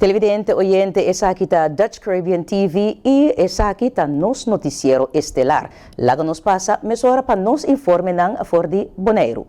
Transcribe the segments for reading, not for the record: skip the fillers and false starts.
Televidente, oyente, esaki ta Dutch Caribbean TV y esaki ta nos noticiero estelar. Laga nos pasa mesora pa nos informenan for di Boneiru.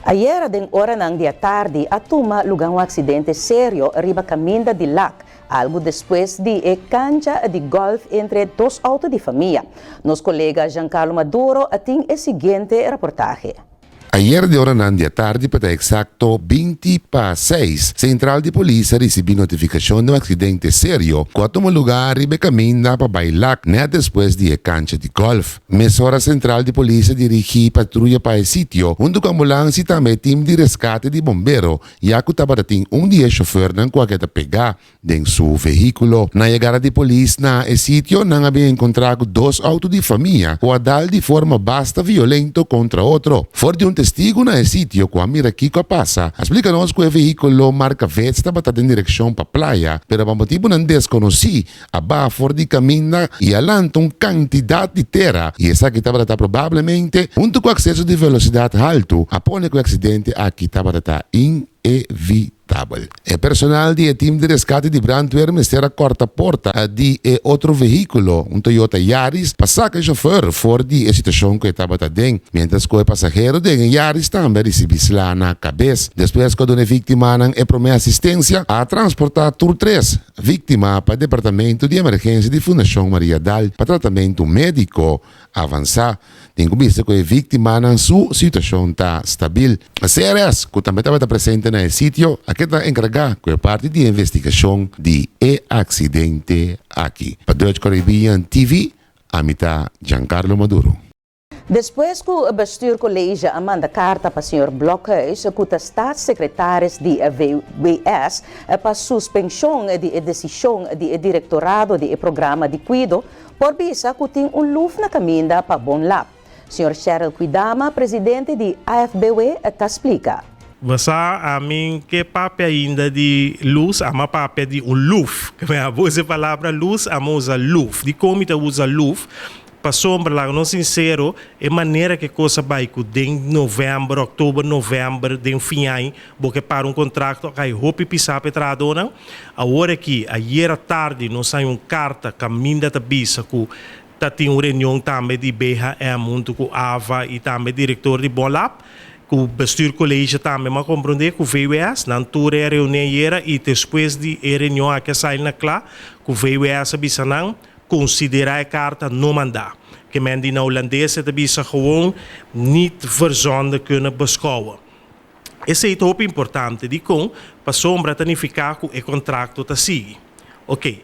Ayera den oranan di atardi a tuma luga un aksidente serio riba kaminda di Lak, algu despues di e kancha di gòlf entre dos outo di famia. Nos kolega Giancarlo Maduro a tin e siguiente raportahe. Ayer di oranan di atardi pa ta eksakto binti pa seis, sentral di polis a risibí notifikashon di un aksidente serio ku a tuma lugá riba e kaminda pa bai Lak nèt despues di e kancha di gòlf. Mesora sentral di polis a dirigí patruya pa e sitio huntu ku ambulans i tambe e tim di reskate di bombero ya ku tabata tin un di e shofernan ku a keda pegá den su vehíkulo. Na yegada di polis na e sitio nan a bin enkontrá ku dos outo di famia ku a dal di forma basta violento kontra otro. For di un testigu na e sitio ku a mira kiko a pasa a splika nos ku e vehíkulo marka Vitz tabata den direkshon pa playa pero pa motibunan deskonosí A baha for di kaminda i a lanta un kantidat di tera i esaki tabata ta probablemente huntu ku akseso di velosidat haltu a pone ku e aksidente aki tabata ta inevitabel. E personal di e tim di reskate di brandweer mester a kòrta porta di e otro vehíkulo, un Toyota Yaris, pa saka e shofèr for di e situashon ku e tabata den, miéntras ku e pasahero den e Yaris tambe a risibí sla na kabes. Despues ku a duna e víktimanan e promé asistensia, a transportá tur tres. Víktima pa Departamento di Emergensia di Fundashon Maria Dal pa tratamentu médiko avansá. Tin ku bisa ku e víktimanan su situashon ta stabil. CRS, ku tambe tabata presente na e sitio, a keda enkargá ku e parti di e investigashon di e aksidente aki. Pa Dutch Caribbean TV, ami ta Giancarlo Maduro. Despues ku Bestuurcollege a manda karta pa señor Blokhuis ku ta staatssecretaris di VWS pa suspenshon di e desishon di e direktorado di e programa di kuido, por bisa ku tin un luf na kaminda pa Bon Lab. Señor Sheryl Kwidama, presidente di AFBW ta splika. Bo sa, ami ke papia ainda di lus, ama papia di un luf. Ke abo usa e palabra lus, ama usa luf. Dikon mi ta usa luf? Pasobra, laga nos sinsero, e manera ku e kos a bai ku den novèmber, òktober, novèmber, den fin aña, bo ke para un kontrakto a kai hopi pisá pa e trahadónan. Awor aki, ayera tardi nos haña un karta kaminda ta bisa ku ta tin un reunion tambe di BHM huntu ku ava i tambe direktor di Bonlab, ku bestuurcollege tambe m'a komprondé ku VWS. Nan tur e a reuní ayera i despues di e reunion aki a sali na kla ku VWS a bisa nan, Konsiderá e karta no mandá. Ke men di na hulandes e ta bisa gewoon niet verzonden kunnen beschouwen. Esei ta hopi importante. Dikon? Pasobra ta nifiká ku e kontrakto ta sigui. Oke.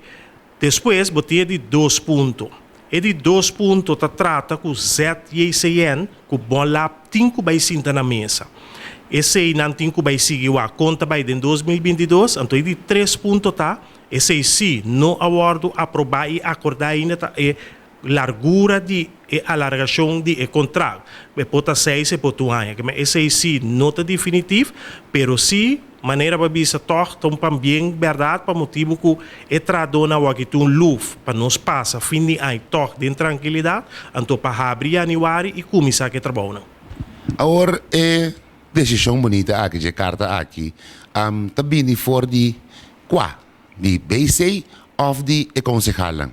Despues bo tin e di dos punto. E di dos punto ta trata ku ZJCN ku Bonlab tin ku bai sinta na mesa. Esei nan tin ku bai sigui wak kon ta bai den 2022. Anto e di tres punto ta Esei sí no a wòrdu aprobá i akordá ainda ta e largura di e alargashon di e kontrakt. E por ta seis, e por ta un aña. Kema esei sí no ta definitif, pero sí manera bo a bisa tòg ta un pambien bèrdat pa motibu ku e trahadónan awor tin un luf pa nos pasa fin di aña tòg den trankilidat, anto pa habri yanüari i kuminsá ku e trabounan. Awor e desishon bunita aki dje karta aki ta bini for di Kua? Di BC òf di e konsehalnan?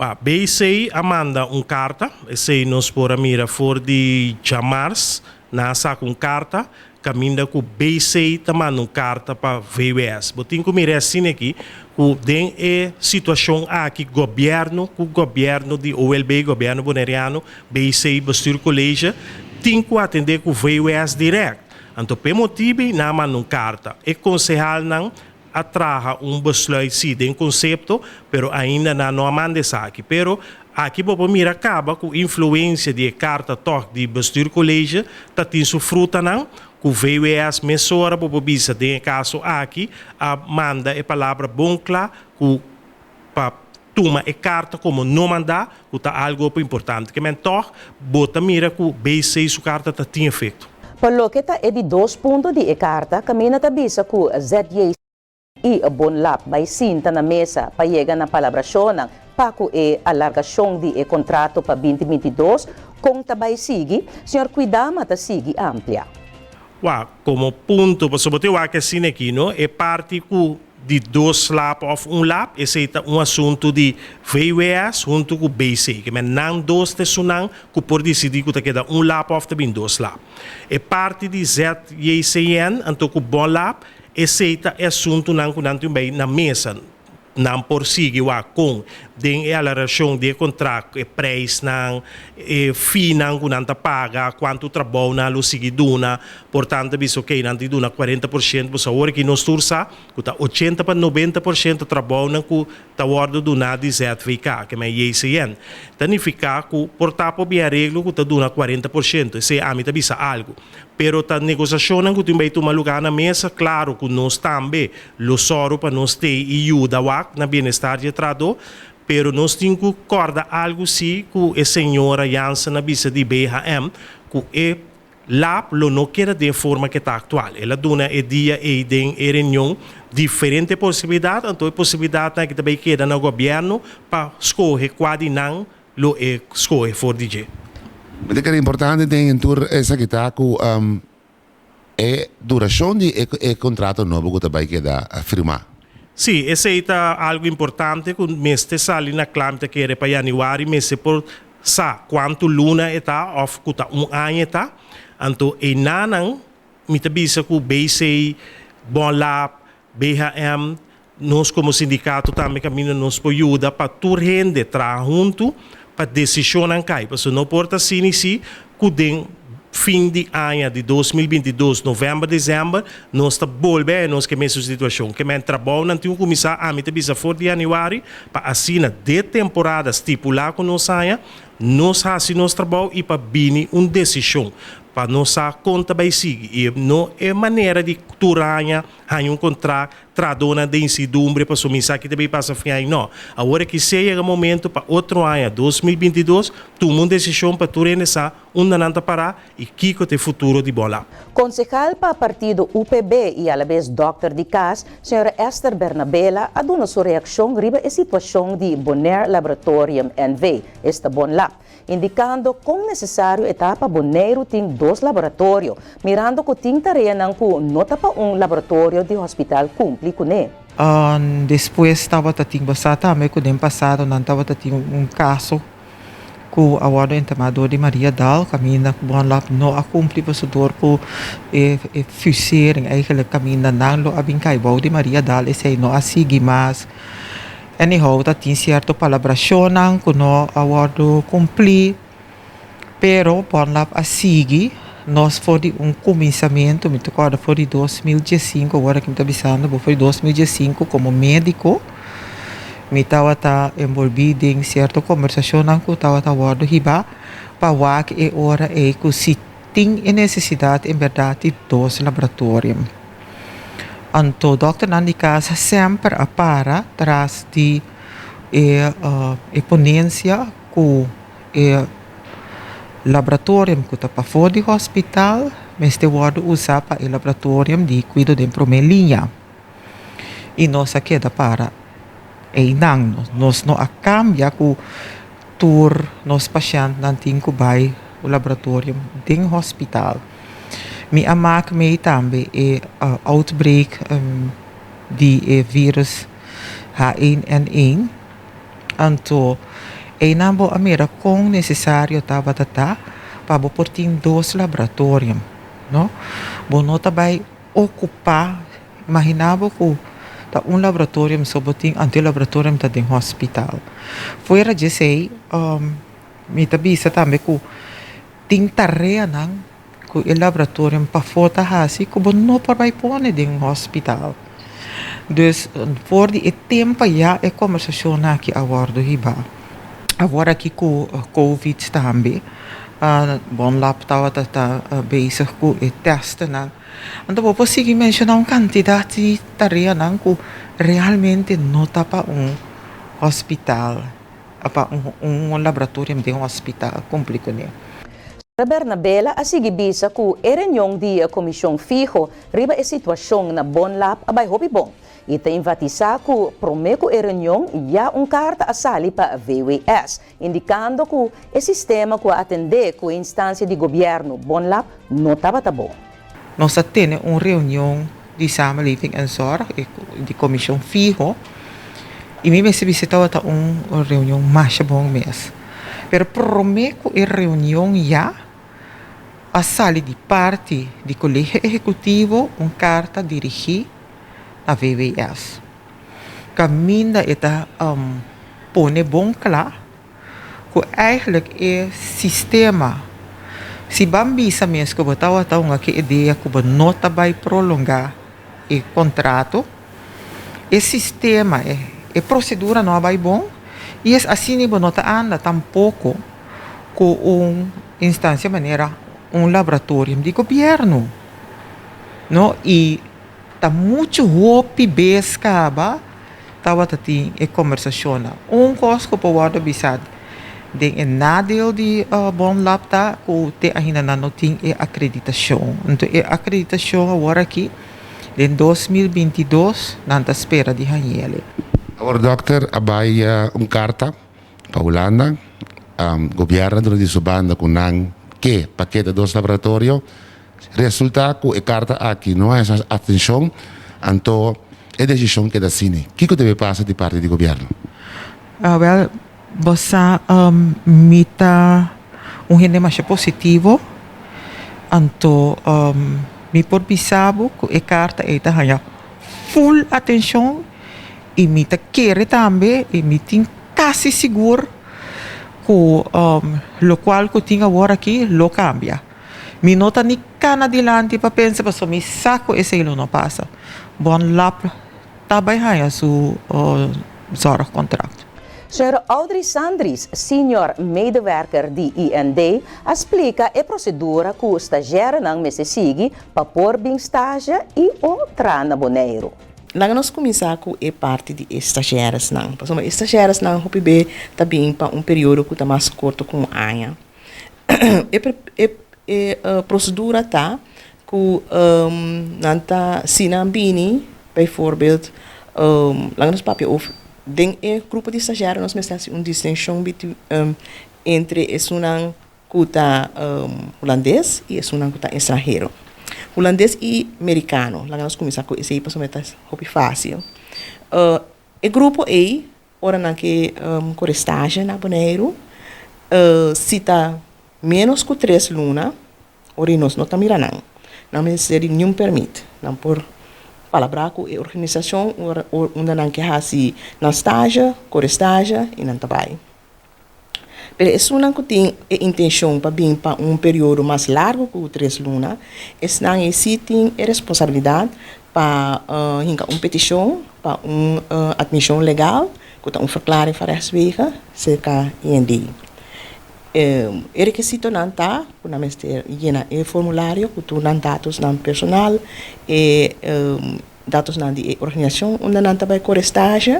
Wa, BC a manda un karta, esei nos por a mira for di djamars, nan a saka un karta kaminda ku BC ta manda un karta pa VWS. Bo tin ku mira e asina aki ku den e situashon aki gobièrnu ku gobièrnu di OLB, gobièrnu boneriano, BC, Bestuurcollege, tin ku atendé ku VWS dirèkt. Anto p'e motibi nan a manda un karta. E konsehalnan a traha un besluit sí den konsepto, pero ainda nan no a manda esaki. Pero aki bo por mira kaba ku influensia di e karta tòg di Bestuurcollege ta tin su frutanan, ku VWS mesora bo por bisa den e kaso aki a manda e palabra bon kla ku pa tuma e karta komo no mandá, ku ta algu hopi importante. Ke men tòg bo ta mira ku BC su karta ta tin efekto. Pa loke ta e di dos punto di e karta, kaminda ta bisa ku ZJC i Bonlab bai sinta na mesa pa yega na palabrashonnan pa ku e alargashon di e kontrato pa binti 22, kon ta bai sigui, señor Kwidama ta sigui amplia. Wak, komo punto, pasobra bo ta wak asina aki, no? E parti ku di dos lab òf un lab, esei ta un asuntu di VWS huntu ku BC. Ke men nan dos ta esunnan ku por disidí ku ta keda un lab òf ta bin dos lab. E parti di ZJCN anto ku Bonlab, esei ta e asuntunan ku nan tin bai na mesa. Nan por sigui wak kon den e alarashon di e kontrakt, e preisnan, e feenan ku nan ta paga, kuantu trabou nan lo sigui duna. Por tanto bisa ok, nan tin duna 40%, pues awor aki nos tur sa ku ta 80 pa 90% trabounan ku ta wòrdu duná di ZVK, ke men JCN. Ta nifiká ku por ta por bin areglo ku ta duna 40%, esei ami ta bisa algu. Pero ta negosiashonnan ku tin bai tuma lugá na mesa, klaro ku nos tambe lo sòru pa nos tei i yuda wak na bienestar di e trahadó, pero nos tin ku kòrda algu sí ku e señora Jansen a bisa di BHM, ku e lab lo no keda den e forma ke ta aktual. El a duna e dia ei den e reunion diferente posibilidat, anto e posibilidatnan aki ta bai keda na gobièrnu pa skohe kua di nan lo e skohe for di dje. Mi ta kere importante den tur esaki ta ku e durashon di e kontrato nobo ku ta bai keda firmá. Sí, esei ta algu importante ku mester sali na kla. Mi ta kere pa yanüari mester por sa kuantu luna e ta òf ku ta un aña e ta. Anto einanan mi ta bisa ku BC, Bonlab, BHM, nos komo sindikato tambe kaminda nos por yuda pa tur hende traha huntu pa desishonnan kai. Pasobra no por ta asina i si ku den fin di aña di 2022, novèmber, desèmber, nos ta bolbe haña nos ku e mesun situashon. Ke men trabounan tin ku kuminsá, ami ta bisa for di yanüari, pa asina de temporada stipulá ku nos haña, nos hasi nos trabou i pa bini un desishon pa nos sa kon ta bai sigui. I no e manera di tur aña haña un kontrakt Trahadónan den insidumbre pasobra mi sa ki ta bay pasa fin aña. No. Awor aki sea yega momento pa otro aña, 2022, tuma un desishon pa tur hende sa unda nan ta pará i kiko ta e futuro di Bonlab. Konsehal pa partido UPB i alabes dòkter di kas, señora Esther Bernabela a duna su reakshon riba e situashon di Bonaire Laboratorium NV, esta Bonlab. Indikando kon nesesario e ta pa Boneiru tin dos laboratorio, mirando ku tin tareanan ku no ta pa un laboratorio di hospital kumpli kuné. Despues tabata tin basá tambe ku den pasado nan tabata tin un kaso ku a wòrdu entamá dor di Maria Daal kaminda ku Bonlab no a kumpli pasobra dor ku e fusering eigenlijk kaminda nan lo a bin kai bou di Maria Daal esei no a sigui mas. Anyhow, ta tin sierto palabrashonnan ku no a wòrdu kumplí, pero Bonlab a sigui nos for di un kuminsamentu, mi ta kòrda for di 2015, awor aki mi ta bisando bo, for di 2015 komo médiko mi tabata enbolbí den sierto kombersashonnan ku tabata wòrdu hibá pa wak e ora ei ku si tin e nesesidat en bèrdat di dos laboratorium. Anto dòkternan di kas semper a para tras di e e ponensia ku e laboratorium ku ta pafó di hospital mester wòrdu usá pa e laboratorium di kuido den promé liña. I nos a keda para einan. Nos no a kambia ku tur nos pashèntnan tin ku bai laboratorium den hospital. Mi a mak mee tambe e outbreak di e virus H1N1. Anto einan bo a mira kon nesesario tabata ta pa bo por tin dos laboratorium, no. Bo no ta bai okupá, imaginá bo ku ta un laboratorium so bo tin, anto e laboratorium ta den hospital. Fuera di esei mi ta bisa tambe ku tin tareanan ku e laboratorium pafó ta hasi ku bo no por bai pone den un hospital. Dus for di e tempu ayá e kombersashonnan aki a wòrdu hibá. Awor aki ku covid tambe Bonlab tabata ta bezig ku e tèstnan. Anto bo por sigui menshoná un kantidat di tareanan ku realmente no ta pa un hospital. Pa un laboratorium den un hospital cumpli cune. Sra. Bernabela a sigui bisa cu e reunion di e comision fiho riba e situacion na Bonlab a bay hopi bon y ta enfatisa cu prome cu e reunion ya un carta a sali pa VWS indicando cu e sistema cu a atende cu e instancia di gobierno Bonlab no tabata bon. Nos a tene un reunion di Samenleving en Zorg, di komishon fiho, i mi mester bisa tabata un reunion masha bon mes. Pero promé ku e reunion ya a sali di parti di Kolegio Ehekutivo un karta dirigí na VWS, kaminda e ta pone bon kla ku eigenlijk e sistema, si ban bisa mes ku bo tabata un aki idea ku bo no ta bai prolongá e kontrato, e sistema, e prosedura no a bai bon i es asina bo no ta anda tampoko ku un instansia manera un laboratorium di gobièrnu, no, i ta muchu hopi bes kaba. Tabata tin e kombersashonnan. Un kos ku por wòrdu bisa den e nadeel di Bonlab ta ku te ainda nan no tin e akreditashon. Anto e akreditashon awor aki den 2022 nan ta spera di hañ'el. Awor dòkter a bai un karta pa Hulanda. Gobièrnu a duna di su banda ku nan ke pa keda dos laboratorio. Resulta ku e karta aki no a hesa atenshon, anto e desishon keda asini. Kiko debe pasa di parti di gobièrnu? Awèl, bo sa mi ta un hende masha positivo, anto mi por bisa bo ku e karta ei ta haña ful atenshon i mi ta kere tambe i mi tin kasi sigur ku lokual ku tin awor aki lo kambia. Mi no ta ni kana dilanti pa pensa pasobra mi sa ku esei lo no pasa. Bon Lap ta bai haña su zorgcontract. Señor Audrey Sandries, senior medewerker di IND, a splika e prosedura ku stazjèrenan mester sigui pa por bin stazje i o traha na Boneiru. Laga nos kuminsá ku e parti di e stazjèresnan, pasobra e stazjèresnan hopi be ta bin pa un periodo ku ta mas korto ku un aña. E prosedura ta ku nan ta si nan bini bijvoorbeeld laga nos papia over den e grupo di stagiario nos mester hasi un distinshon entre esunnan ku ta hulandes i esunnan ku ta estranhero. Hulandes i merikano laga nos kuminsá ku esei pasobra ta hopi fásil. E grupo ei Ora nan ke kore stage na Boneiru, si ta ménos ku tres luna, ora i nos no ta mira nan. Nan mester di niun pèrmit. Nan por palabrá ku e organisashon unda nan ke hasi nan stage, kore stage i nan ta bai. Pero esunnan ku tin e intenshon pa bin pa un periodo mas largu ku tres luna, esnan ei sí tin e responsabilidat pa hinka un petishon pa un atmishon legal, ku ta un verklaring van rechtswege, serka IND. E rekisitonan ta ku nan mester yena e formulario ku tur nan datosnan personal, e Datosnan di e organisashon unda nan ta bai kore stage,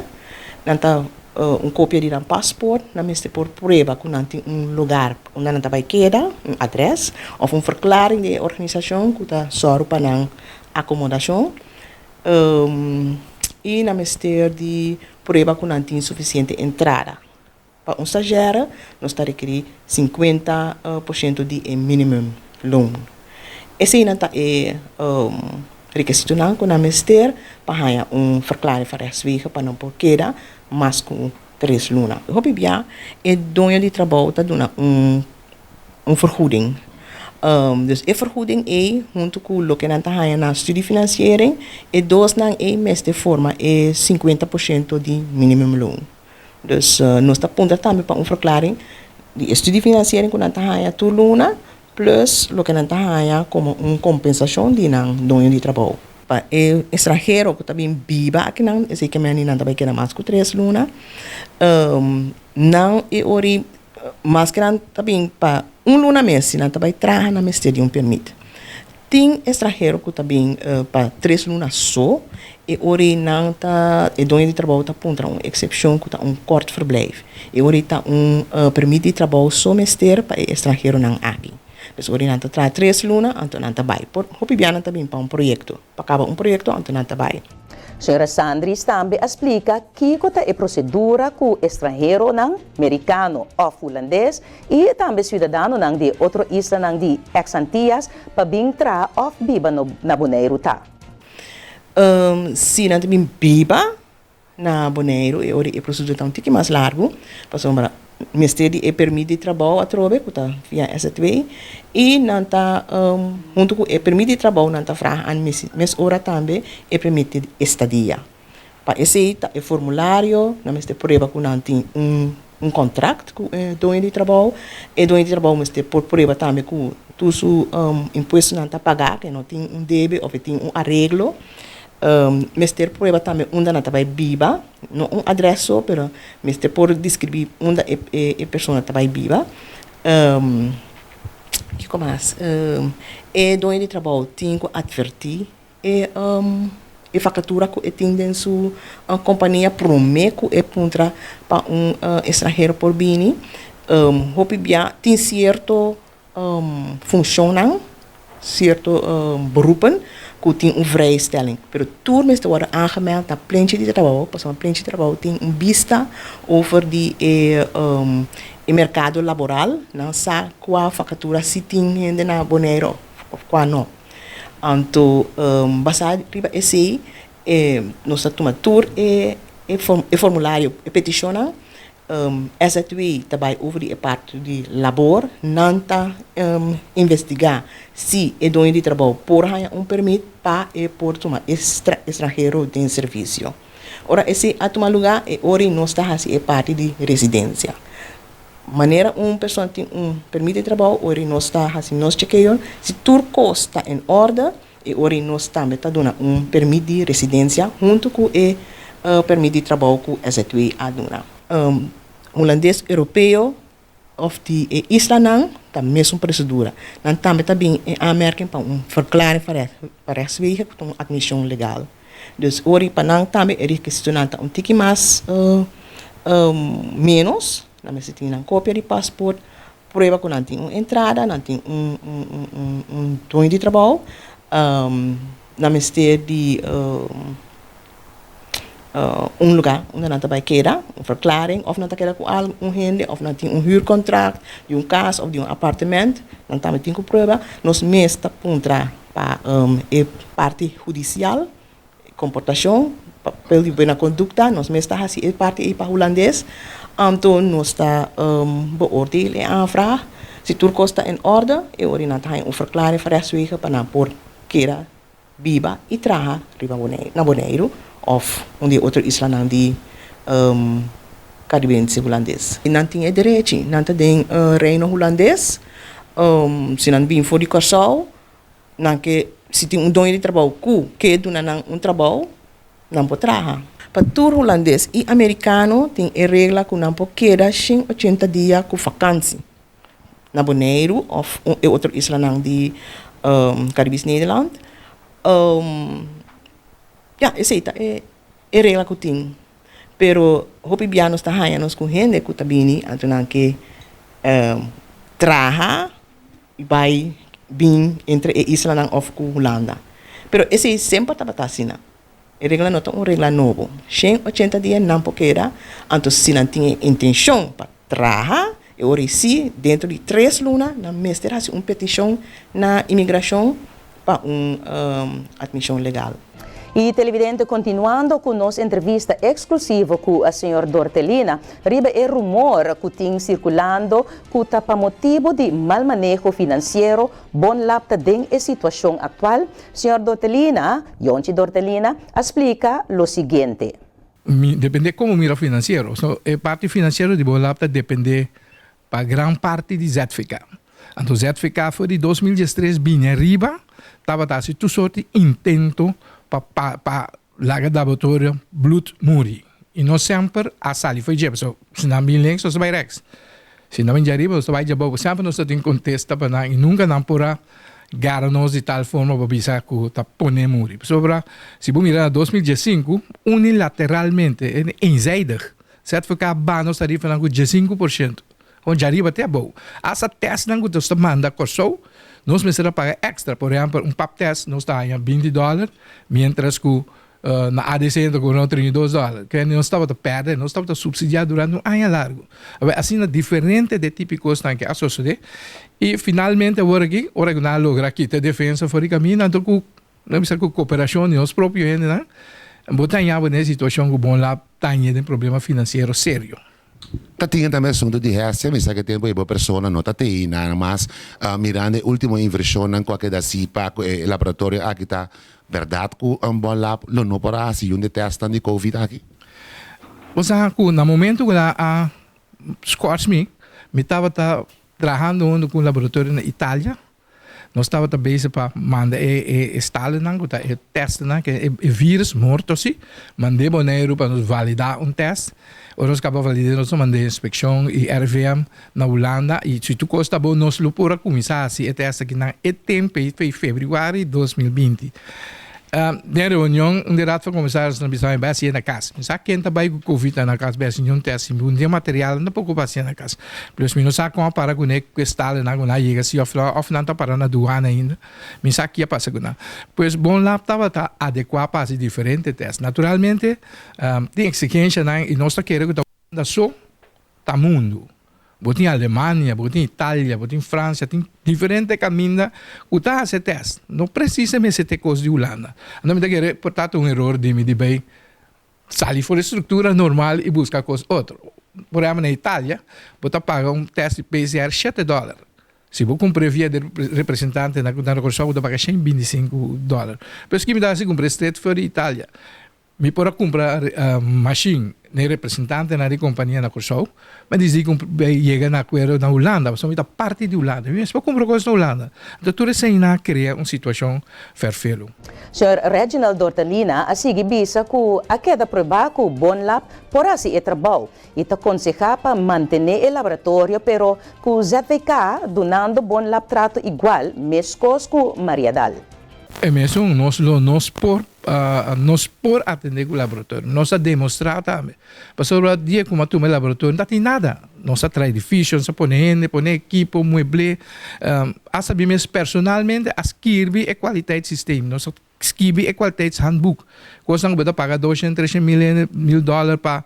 nan ta un kopia di nan pasport, nan mester por prueba ku nan tin un lugar unda nan ta bai keda, un adrès, òf un verklaring di e organisashon ku ta sòru pa nan akomodashon. I nan mester di prueba ku nan tin sufisiente entrada. Pa un stagiaire nos ta rekerí 50% di e minimum loon. Eseinan ta e rekisitonan ku nan mester pa haña un verklaring van rechtswege pa nan por keda mas ku tres luna. Hopi bia e doño di trabou ta duna un un vergoeding. Dus e vergoeding ei huntu ku loke nan ta haña na studiefinanciering, e dosnan ei mester forma e 50% di minimumloon. Dus nos ta puntra tambe pa un verklaring di e studiefinanciering ku nan ta haña tur luna plus loke nan ta haña komo un kompensashon di nan doño di trabou. Pa e estranhero ku ta bin biba akinan, esei ke meni nan ta bai keda mas ku tres luna, nan e ori maske nan ta bin pa un luna mes, si nan ta bai traha nan mester di un permit. Tin estranhero ku ta bin pa tres luna so, e ora ei nan ta, e doño di trabou ta puntra un eksepshon ku ta un kort verblijf. E ora ei ta un permit di trabou so mester pa e estranheronan aki. Pues ora ei nan ta traha tres luna, anto nan ta bai. Por hopi bia nan ta bin pa un proyekto, pa kaba un proyekto anto nan ta bai. Señora Sandries tambe a splika kiko ta e prosedura ku estranheronan, merikano òf hulandes, i tambe siudadanonan di e otro islanan di eks Antias pa bin traha òf biba na Boneiru ta. Si nan ta bin biba na Boneiru e ora e prosedura ta un tiki mas largu pasobra mester di e permit di trabou atrobe ku ta via SZW i nan ta huntu ku e permit di trabou nan ta vraha an mes ora tambe e permit di estadia. Pa esei ta e formulario nan mester prueba ku nan tin un un kontrakt ku e doño di trabou, e doño di trabou mester por prueba tambe ku tur su impuestonan ta pagá, ku e no tin un debe òf e tin un areglo. Mester prueba tambe unda nan ta bai biba, no un adres so, pero mester por deskribí unda e e persona ta bai biba. Kiko mas? E doño di trabou tin ku atvertí e e vakatura ku e tin den su kompania promé ku e puntra pa un estranhero por bini. Hopi bia tin sierto funshonnan, sierto beroepen ku tin un vrijstelling. Pero tur mester wòrdu aangemeld na plenchi di trabou, pasobra plenchi di trabou tin un bista over di e e merkado laboral, nan sa kua vakatura si tin hende na Boneiru òf kua no. Anto basá riba esei nos ta tuma tur e e formulario, e petishonnan. SZW ta bai over di e parti di labor, nan ta investigá si e doño di trabou por haña un permit pa e por tuma e estranhero den servisio. Ora esei a tuma lugá, e ora nos ta hasi e parti di residensia. Manera un persona tin un permit di trabou, ora nos ta hasi nos chekeo, si tur kos ta en orde, E ora ei nos tambe ta duna un permit di residensia huntu ku e permit di trabou ku SZW a duna. Hulandes Europeo òf di e islanan ta mesun prosedura. Nan tambe ta bin in aanmerking pa un verklaring van rechtswege ku ta un admishon legal. Dus ora ei pa nan tambe e rekisitonan ta un tiki mas ménos. Nan mester tin nan kopia di pasport, Prueba ku nan tin un entrada, nan tin un un doño di trabou, nan mester di un lugá unda nan ta bai keda, un verklaring, òf nan ta keda ku un hende, òf nan tin un huurkontrakt di un kas òf di un apartement, nan tambe tin ku prueba. Nos mes ta puntra pa e parti hudisial. Komportashon, papel di buena kondukta, nos mes ta hasi e parti ei pa hulandes, anto nos ta beoordeel e aanvraag. Si tur kos ta en orde, e ora nan ta haña un verklaring van rechtswege pa nan por keda biba i traha riba Boneiru, na Boneiru òf un di e otro islanan di Karibense Hulandes. Nan tin e derechi, nan ta den Reino Hulandes, si nan bin for di Kòrsou, Nan ke, si tin un doño di trabou ku ke duna nan un trabou, nan por traha. Pa tur hulandes i amerikano tin e regla ku nan por keda 180 dia ku fakansi na Boneiru òf e otro islanan di Caribisch Nederland. Ya, esei ta e regla ku tin. Pero hopi bia nos ta haña nos ku hende ku ta bini anto nan ke traha. I bai bin entre e islanan òf ku Hulanda. Pero esei semper tabata asina. E regla no ta un regla nobo. 180 dia nan por keda, anto si nan tin e intenshon pa traha, e ora ei sí, dentro di tres luna nan mester hasi un petishon na imigrashon pa un admishon legal. Y televidente continuando cu nos entrevista exclusivo cu señor Dortelina riba e rumor cu tin circulando cu ta pa motibo di mal maneho financiero Bonlab ta den e situacion actual, señor Dortelina, Yonchi Dortelina, a splica lo siguiente. Mi depende como mira financiero. So e parti financiero di Bonlab ta depende pa gran parti di ZVK. Anto ZVK for di 2013 bini ariba tabata hasi tur sort di intento pa pa laga laboratorio bloed muri y no semper a sali for dje pasobra si nan bin links nos ta bai rechts si nan bin djariba nos ta bai djabou semper nos ta tin contesta pa nan y nunca nan por a gara nos di tal forma pa bisa cu ta pone muri pasobra si bo mira na 2015 unilateralmente eenzijdig ZVK ba nos tarifanan ku 15%. Kon djariba te abou. Asta tèstnan ku nos ta manda Kòrsou, nos mester a paga èkstra. Por ehèmpel, un pap tèst nos ta haña 20 dòler, miéntras ku Na ADC nan ta kobra nos 32 dòler. Ke nos tabata pèrdè, nos tabata supsidiá durante un aña largu. Awor asina diferente de tipo di kosnan ke a sosodé i finalmente awor aki ora ku nan a logra kita e defensa for di kaminda anto ku nan bisa ku koperashon di nos propio hendenan bo ta haña bo den e situashon ku Bonlab ta haña den problema finansiero serio. Ta tin tambe asunto di hestia, mi sa ke tempo ei bo persona no ta tei nada mas mirando e ultimo inversionnan ku a keda hasi pa ku e laboratorio aki ta berdad ku un bon lab lo no por a hasi yun di testnan di covid aki? Bo sa ku na momento ku nan a skors mi, mi tabata trahando hunto ku un laboratorio na Italia. Nos tabata bezig pa manda e e stalennan ku ta e testnan ke e virus morto si, mand'é Boneiru pa nos validá un test. Ora nos kaba valid'é nos a mand'é inspekshon i RIVM na Hulanda i si tur kos ta bon nos lo por a kuminsá hasi e test akinan e tempu ei fe febrüari 2020. Den reunion un di Raad van Commissaris nan bisa mi bai hasié na kas. Mi sa ken ta bai ku covid na kas bai hasi niun test sin un di e materialnan tampoko pa hasié na kas. Plus mi no sa kon a para kuné ku e stalenan ku nan a yega si òf no òf nan ta para na duana ainda. Mi sa ki a pasa ku nan. Pues Bon Lab tabata adekuá pa hasi diferente test. Naturalmente tin eksigenshanan i nos ta kere ku ta Hulanda so ta mundu. Bo tin Alemania, bo tin Italia, bo tin Francia, tin diferente caminda cu ta haci e test. No precisa mester ta e cos di Hulanda. Anto mi ta kere por ta ta un eror di mi di bay sali for e structura normal y busca cos otro. Por ehempel na Italia bo ta paga un test di PCR shete dollar. Si bo cumpre via di representante na Curaçao bo ta paga shen 25 dollar. Pero esaki mi ta haci cumpre straight for di Italia. Mi por a kumpra mashin na e representantenan di kompania na Kòrsou, ma disdi ku mi yega na akuerdo na Hulanda, pasobra mi ta parti di Hulanda, mi mes por kumpra kos na Hulanda. Anto tur eseinan a krea un situashon fèrfelu. Señor Reginald Dortalina a sigui bisa ku a keda pruebá ku Bonlab por hasi e trabou i ta konsehá pa mantené e laboratorio pero ku ZVK dunando Bonlab trato igual meskos ku Mariadal. E mesun nos lo nos por nos por atende ku laboratorio. Nos a demostrá tambe. Pasobra dia ku a tuma e laboratorio no ta tin nada. Nos a traha edifisio, nos a pone hende, pone ekipo, mueble. Asta mi mes personalmente a skirbi e kwaliteitssysteem. Nos a skibi e kwaliteitshandboek. Kosnan ku bo ta paga doshent, treshent mil hende, mil dòler pa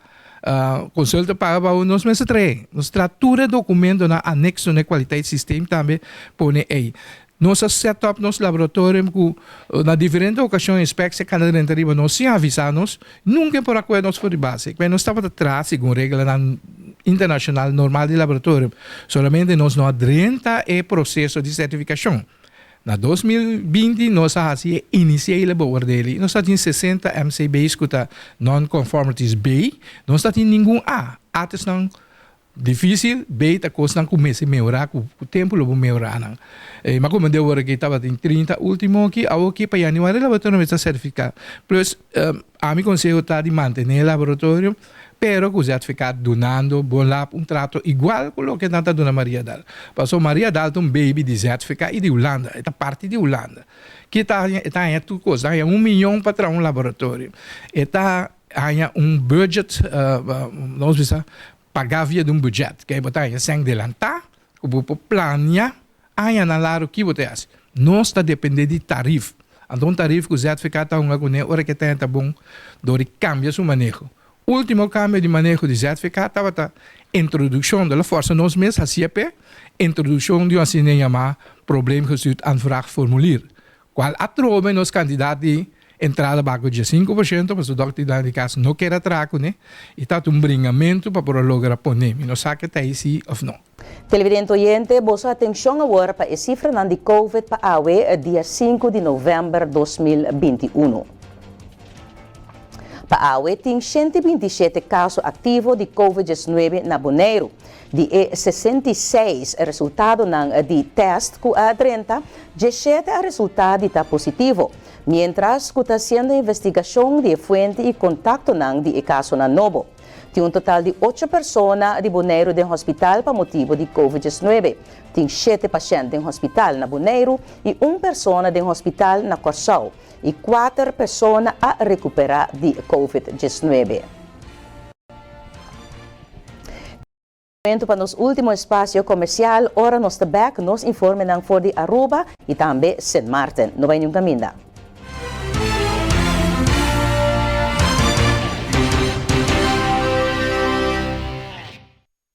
konsulta paga pa bo, nos mes a trahe. Nos traha tur e dokumentonan anekso na e kwaliteitssysteem tambe pone ei. Nos a set up nos laboratorium ku na diferente okashon inspeksie a kanda drenta riba nos sin avisá nos, nunka e por a kohe nos for di base. Kwen nos tabata traha segun reglanan internashonal normal di laboratorium, solamente nos no a drenta e proseso di sertifikashon. Na 2020 nos a hasi e inisiële beoordeling i nos ta tin 60 MCB's ku ta non-conformities B, nos ta tin ningun A. A ta esnan Difícil, bay ta cosnan cu mester mehora cu cu tempo lo bo mehora nan. E ma como de ora ki tabatin 30 ultimo aki, awo ki pa januari e laboratorio mester ta certifica. Plus ami conseho ta di mantene e laboratorio pero cu ZVK dunando bo lab un trato igual cu loke nan ta duna Maria Dal. Pasobra Maria Dal ta un baby di ZVK y di Hulanda, e ta parti di Hulanda. Ki ta haña? E ta haña tur cos, e ta haña un miyon pa traha un laboratorio, e ta haña un budget, nos bisa paga via di un budget, ke bo ta haña sèn delantá ku bo por plania añanan largu ki bo ta hasi. Nos ta dependé di tarif. Anto un tarif ku ZVK ta hunga kuné ora ke ta bon dor di kambia su maneho. Último kambio di maneho di ZVK tabata introdukshon, dor a fòrsa nos mes hasié p'e introdukshon di un asina yamá probleemgestuurd aanvraagformulier. Cual atrobe nos cantidad di entrada baco 15%, pasobra dokternan di cas no kier a traha cune y ta un bringamento pa por a logra pone. Mi no sa ke ta eysi of no. Televidente oyente, boso atencion awor pa e cifranan di Covid pa awe, dia 5 di november 2021. Pa awe tin 127 caso activo di Covid 19 na Boneiru. Di e 66 resultadonan di tèst ku a drenta, 17 a resultá di ta positivo, miéntras ku ta hasiendo investigashon di e fuente i kontaktonan di e kasonan nobo. Tin un total di ocho persona di Boneiru den hospital pa motibu di Covid 19. Tin shete pashènt den hospital na Boneiru i un persona den hospital na Kòrsou, i kuater persona a rekuperá di Covid 19. Momento pa nos ultimo espacio comercial, ora nos ta bek nos informenan for di Aruba y tambe Sint Maarten. No bay niun caminda.